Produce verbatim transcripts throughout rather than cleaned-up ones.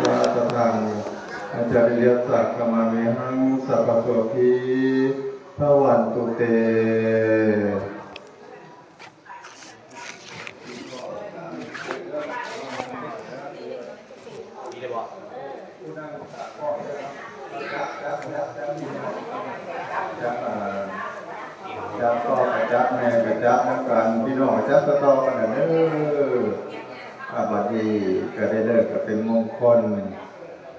สะทัง อาจาริยสักขมาเมหัง สัพพะโสธี ภะวันตุเต จับพ่อกะจับแม่กะจับนำกัน พี่น้องกะจับต่อๆกันน่ะเด้อ อ่า บัดนี้กะได้ฤกษ์กะเป็นมงคล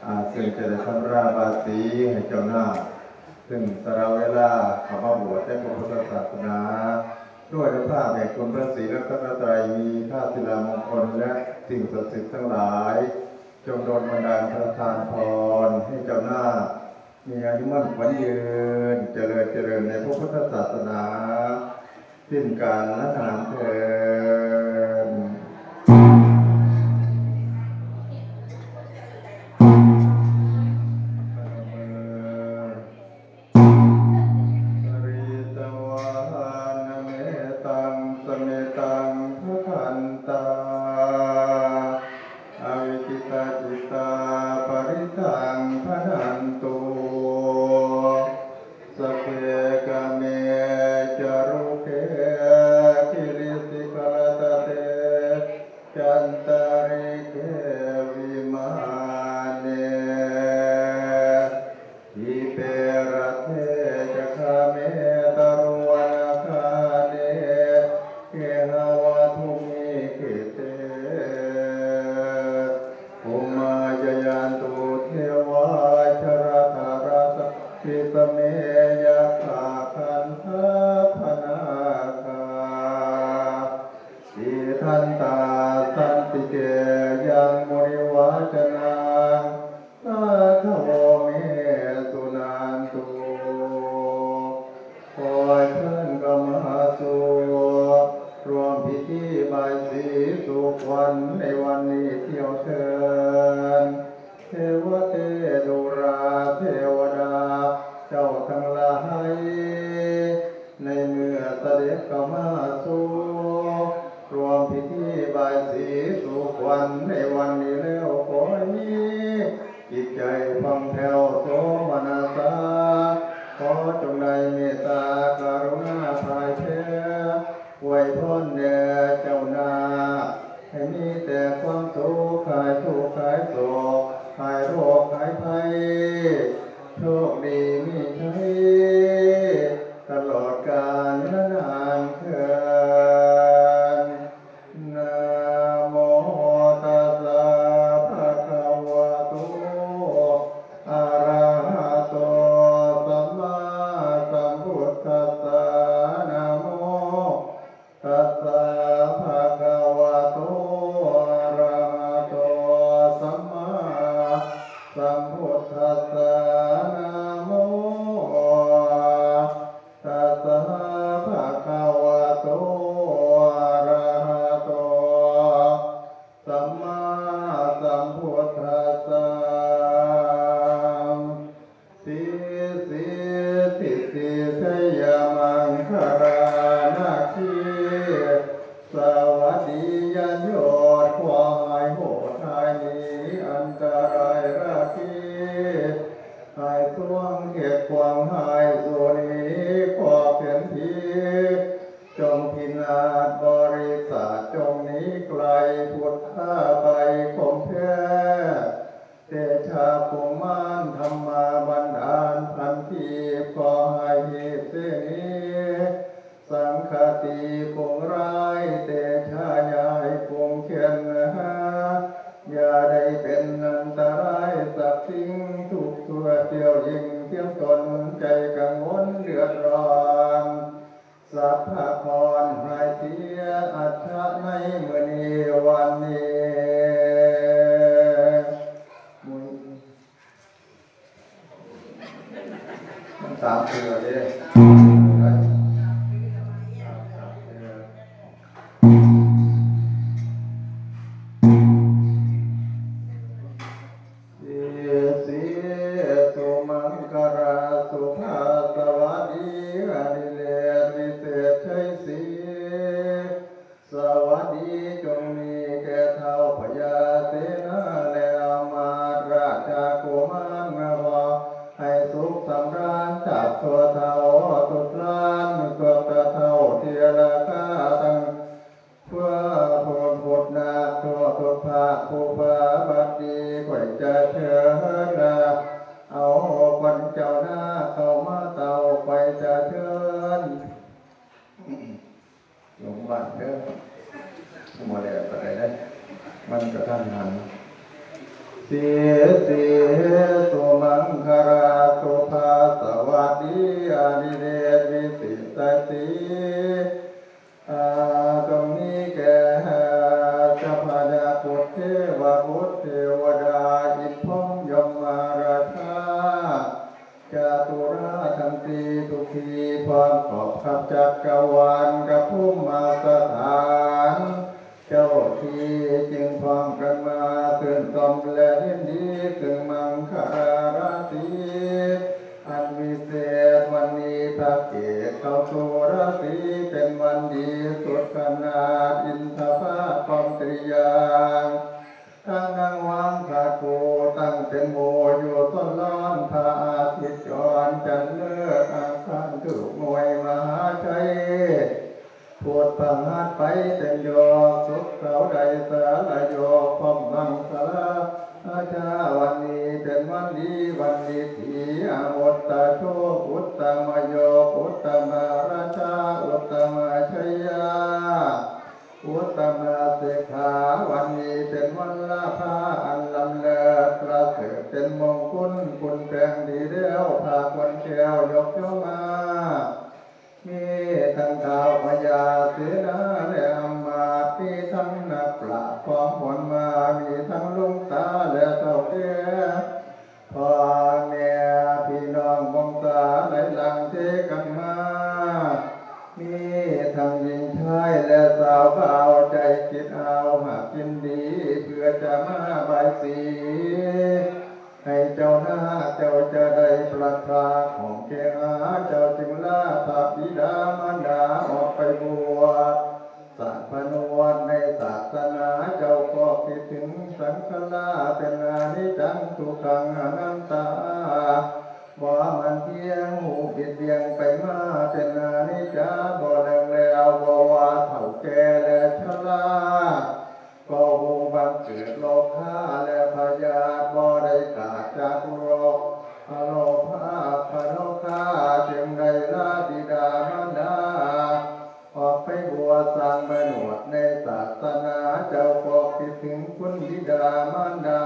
อ่า ซึ่งจะได้ชำระภาษีให้เจ้านาค ซึ่งสละเวลาเข้ามาบวชในพระพุทธศาสนา ด้วยอานุภาพแห่งคุณพระศรีรัตนตรัย มีผ้าศิลามงคลและสิ่งศักดิ์สิทธิ์ทั้งหลาย จงดลบันดาลประทานพรให้เจ้านาค มีอายุมั่นขวัญยืน เจริญเจริญในพระพุทธศาสนา สิ้นกาลนานเทอญ ปริตวานะเมตังสมิตังภะคันตา อวิกขิตาจิตตา ปริตตังภะนันตุ สัพเพกาเม จารุเก กิริสิขะรัตเต จันตาริเก วิมาเน ทีเปรถเท จะคาเม ตะโรวนาคาเน เกหะวัตถุมิคขิเต ภูมมาจายันตุ เทวา จลธาราสัพพะ สิสะเม ยักขา คันธะพะนาคา สีทันตา สันติเก ยังมุนิวาจานัง สาธะโว เม สุนันตุ ขอเชิญเข้ามาสู่ร่วมพิธีบายสีสู่ขวัญในวันนี้เที่ยวเทิน เทวะเต ดูราเทวดา เจ้าทั้งหลาย ในเมื่อเสด็จเข้ามาสู่ร่วมพิธีบายสีสู่ขวัญในวันนี้แล้ว ขอให้มีจิตใจผ่องแผ้วโสมนัสสา ขอจงได้เมตตากรุณาพ่ายแผ่อวยพรแด่เจ้านาค ให้มีแต่ความสุข หายทุกข์หายโศก หายโรคหายภัย โชคดีมีชัย ตลอดกาลนานเทอญ นะโมตัสสะ ภะคะวะโต อะระหะโต สัมมาสัมพุทธัสสะ นะโม ตัสสะ ภะคะวะโต อะระหะโต สัมมาสัมพุทธัสสะ นะโม ตัสสะ ภะคะวะโต อะระหะโต สัมมาสัมพุทธัสสะ สีสีสิทธิชัยมังคลานาคี สวัสดียานยอด ขอหายโหดหายหนีอันตรายราคี หายสวงเข็ดขวางหายสูหนีขอบเข็นผี จงพินาศบริษัทจงหนีไกลพุทธาไปคมแพ้ เตชะกุมารธรรมาบันดาลพันธี ขอให้หีบเสนี สังคติปงร้าย เตชะยายปงเขียนหา อย่าได้เป็นอันตรายสักสิ่ง ทุกข์ทั่วเที่ยวยิ่งเพียงตน ใจกังวลเดือดร้อน สัพพะพรหายเสียอัตถะในมื้อนี้วันนี้ มันสามเทื่อเด้ สีสีสุมังคลาสุภา สวัสดีอดิเรกวิเศษชัยศรี สวัสดีจงมีแก่ท้าวพญาเสนาและอามา วัสดี ข่อยจะเชิญลา เอาคนเจ้าหน้าเข้ามาเต้า ข่อยจะเชิญ หลวงบ้านเด้อ บ่ได้ปานใดเด้อ มันกระทันหัน สีสีสุมังคลาสุภาสวัสดี อดิเรกวิสิทธิ์สี อา จงมีแก่เจ้าพญาบุตรเทวบุตรเทวดา อินทร์พรหมยมมาราชา จตุราชทั้งสี่ทุกที่ พร้อมขอบขับจักรวาลกับภูมิสถาน เจ้าที่จึงพร้อมกันมาชื่นชมและยินดี ซึ่งมังคลาราตรี อันวิเศษ วันนี้พระเกศเข้าสู่ราศี เป็นวันดีสุดขนาด อินทร์พระพรหมตรียาง ทั้งนางวังคากูตั้งเป็นหมู่อยู่ต้นร้อน พระอาทิตย์จรจันทร์เลิกอังคารถูกหน่วยมหาชัย พุธพฤหัสไปเป็นโยก ศุกร์เสาร์ได้สารโยก พร้อมมังคลาอาชา วันนี้เป็นวันดี วันดีที อมุตตะโชค อุตตมโยก อุตตมาราชา อุตตมาชยา อุตตมาเศรษฐา วันนี้เป็นวันลาภาอันล้ำเลิศประเสริฐ เป็นมงคลคุณแปลงดีแล้ว พาควรแก้วยกย่องมา มีทั้งท้าวพญาเสนาและอำมาตย์ มีทั้งนักปราชญ์ของมวลมา มีทั้งหลวงตาและเฒ่าแก่ พ่อแม่พี่น้องวงศาไหลหลั่งเทกันมา มีทั้งหญิงชายและสาวบ่าว ใจคิดเอาหากยินดี เพื่อจะมาบายสี ให้เจ้านาคเจ้าจะได้ปรัชญาของแกหา เจ้าจึงลาพระบิดามารดาออกไปบวช สร้างผนวชในศาสนา เจ้าก็คิดถึงสังขารเป็นอนิจจังทุกขังอนัตตา บ่มันเที่ยง หูผิดเบี่ยงไปมาเป็นอนิจจา บ่เลิกแล้ว บ่ว่าเฒ่าแก่และชรา ก็หูบังเกิดโลภะและพยาธิ บ่ได้ขาดจากโรคอโลภะพโลภะ จึงได้ลาบิดามารดา ออกไปบวชสร้างผนวชในศาสนา เจ้าก็คิดถึงคุณบิดามารดา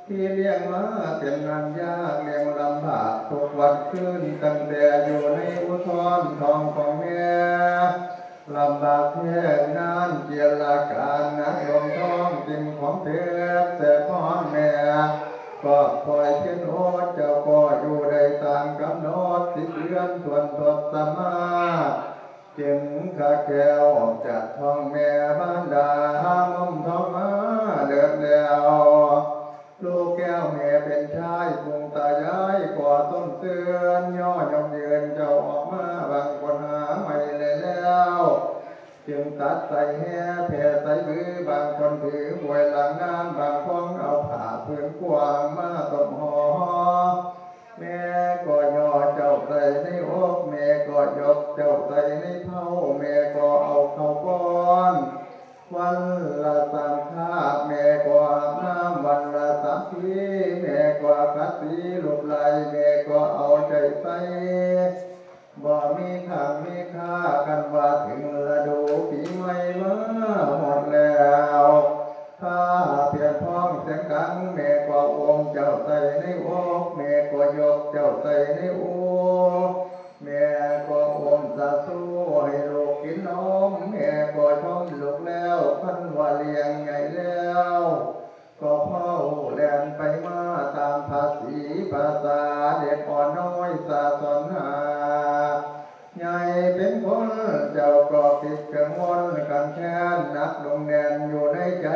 ที่เลี้ยงมาเป็นอันยาก เลี้ยงลำบากทุกวันคืน ตั้งแต่อยู่ในอุทรท้องของแม่ ลำบากแท้นานเจียรการ หนักหน่วงท้องกินของเผ็ด แต่พ่อแม่ก็คอยเช็ดโอด เจ้าก็อยู่ได้ตามกำหนด สิบเดือนถ้วนทศมาศ จึงคลอดแก้วออกจากท้องแม่มารดา หาหม่อมท้องมาเลิศแล้ว ลูกแก้วแม่เป็นชาย ปุงตายายก็ต้นเตือน ย่อยกยืนเจ้าออกมา บางคนหาไม่เลยแล้ว จึงตัดใส่แห่แผ่ใส่มือ บางคนถือบวยหลังน้ำ บางคนเอาผ้าผืนกว้างมาต้มห่อ แม่ก็ย่อเจ้าใส่ในอก แม่ก็ยกเจ้าใส่ในเผ้า แม่ก็เอาเข้าป้อน วันละสามคาบ แม่ก็อาบน้ำวันละสามที แม่ก็ขัดสีลูบไล้ แม่ก็เอาใจใส่ บ่มีค้างมีคา คันว่าถึงฤดูปีใหม่มาฮอดแล้ว ผ้าเปียกพ้องเสียงดัง แม่ก็อุ้มเจ้าใส่ในอก แม่ก็ยกเจ้าใส่ในอก แม่ก็อุ้มสาสูให้ลูกกินนม แม่ก็ชมลูกแล้ว คันว่าเลี้ยงใหญ่แล้ว ก็เฝ้าแล่นไปมาตามภาษีภาษาเด็กอ่อนน้อยสาสอนหา ใหญ่เป็นคนเจ้าก็คิดกังวลกันแค้น หนักลงแน่นอยู่ในใจ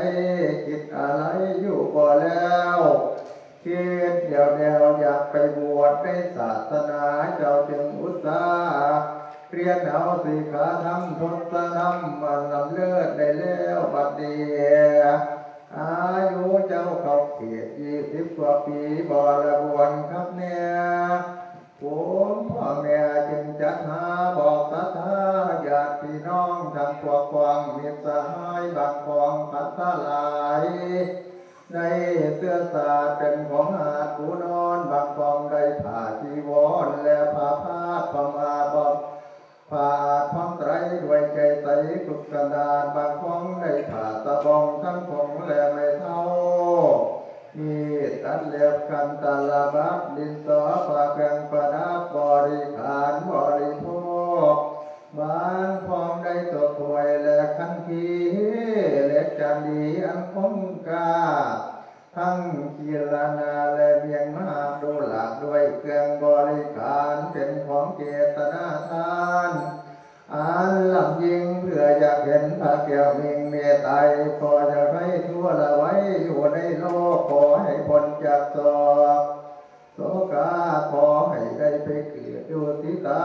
คิดอะไรอยู่บ่แล้ว คิดเดียวเดียวอยากไปบวชในศาสนา เจ้าจึงอุตส่าห์เรียนเอาสิกขาธรรม ทศธรรมมันล้ำเลิศได้แล้วบัดนี้ อายุเจ้าเข้าเขตยี่สิบกว่าปี บ่ละบวรคักแน่ ผมพ่อแม่จึงจัดหาบอกศรัทธาญาติพี่น้องทั้งพวกพ้องมิตรสหาย บางพ้องพันธะหลาย ได้เสื้อสาดเป็นของหาดปูนอน บางพองได้ผ้าจีวรและผ้าพาดผ้ามาบอมผ้าอาบพร้อมไตรด้วยใจใสสุขสนาน บางพองได้ผ้าสะบองทั้งผงและไม้เท้า มีดตัดเล็บกันตลับดินสอผ้าเครื่องประดับบริขารบริโภค บางพองได้ตัวถ้วยและขันทีเหล็กจานดีอันคมค่า ทั้งขีลานาและเมียงมหาดูหลากด้วยเครื่องบริขารเป็นของเจตนาทาน อันลำยิ่งเพื่ออยากเห็นพระแก้วมิงเมตไตรขออย่าให้ทั่วละไว้อยู่ในโลกขอให้พ้นจากโศกโศกาขอให้ได้ไปเกิดอยู่ที่ตา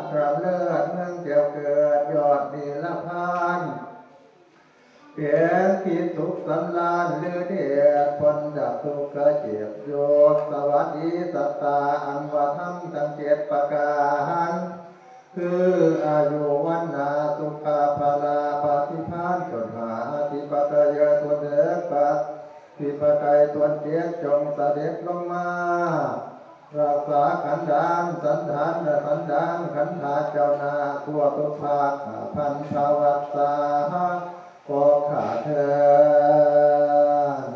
ครามเลิศเมืองแก้วเกิดยอดนิรพาน เป็นที่สุขสำราญหรือเดชพ้นจากทุกข์เจ็บโยกสวัสดีสัตตาอันว่าธรรมทั้งเจ็ดประการ คืออายุวันนาสุขาพลาปฏิภาณจนหาอธิปไตยตนเอกปฏิปไตยตนเจ็ดจงเสด็จลงมา รักษาขันดานสันดานและสันดานขันธาเจ้าหน้าทั่วทุกภาคพันธวัตสาหกข้าเทิน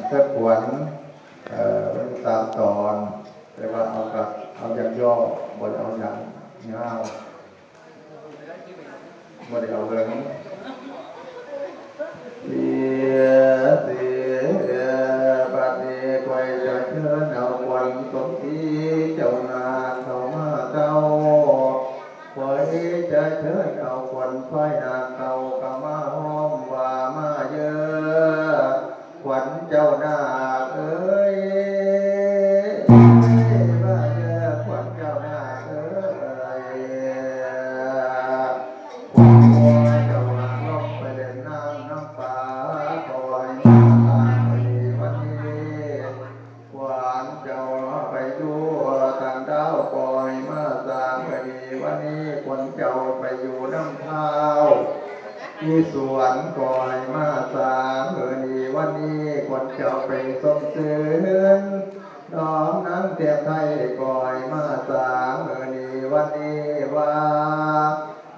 เจ้าขวัญ เอ่อ มันตามตอน แต่ว่าเอากับ เอาอย่างย่อ บ่ได้เอาอย่างยาว บ่ได้เอาเรื่อง เสีย เสีย บัดนี้ข้อยจะเชิญเอาขวัญสมศรีเจ้านาคเข้ามาเต้า ข้อยจะเชิญเอาขวัญฝ่ายนาคเข้าก็มาฮ้อมว่ามาเยอะ ขวัญเจ้านาคเอ้ย มาเด้อขวัญเจ้านาคเอ้ย ขวัญเจ้านาคลงไปเล่นน้ำน้ำปา ขอให้มาทางดีวันนี้ ขวัญเจ้าไปอยู่ต่างดาว ขอให้มาสามดีวันนี้ ขวัญเจ้าไปอยู่น้ำเท้า มีสวนขอให้มาสามมื้อนี้วันนี้ขวัญเจ้าไปสมซื่น น้อมนางเตียงไทยขอให้มาสามมื้อนี้วันนี้ว่า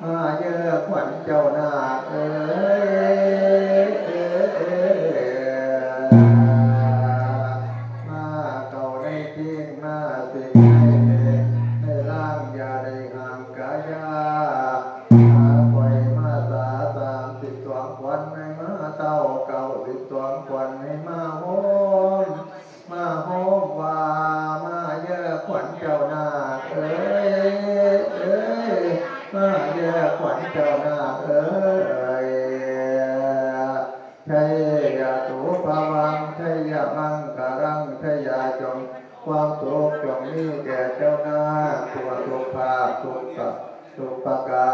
มาเยอะขวัญเจ้านาคเอ้ย มาเก่าในทิ้งมาสิ่งให้ในร่างอย่าได้ห่างกายา หาคอยมาสาสามสิบสองขวัญให้มาเต้าเก้าสิบสองขวัญให้มาโฮม มาโฮมว่ามาเยอะขวัญเจ้านาคเอ้ย เอ้ย มาเยอะขวัญเจ้านาคเอ้ย ชัยยะตุภาวัง ชัยยะมังคลัง ชัยยะจงความสุขจงมีแก่เจ้านาคทั่วทุกภาคทุกสะ ทุกประการ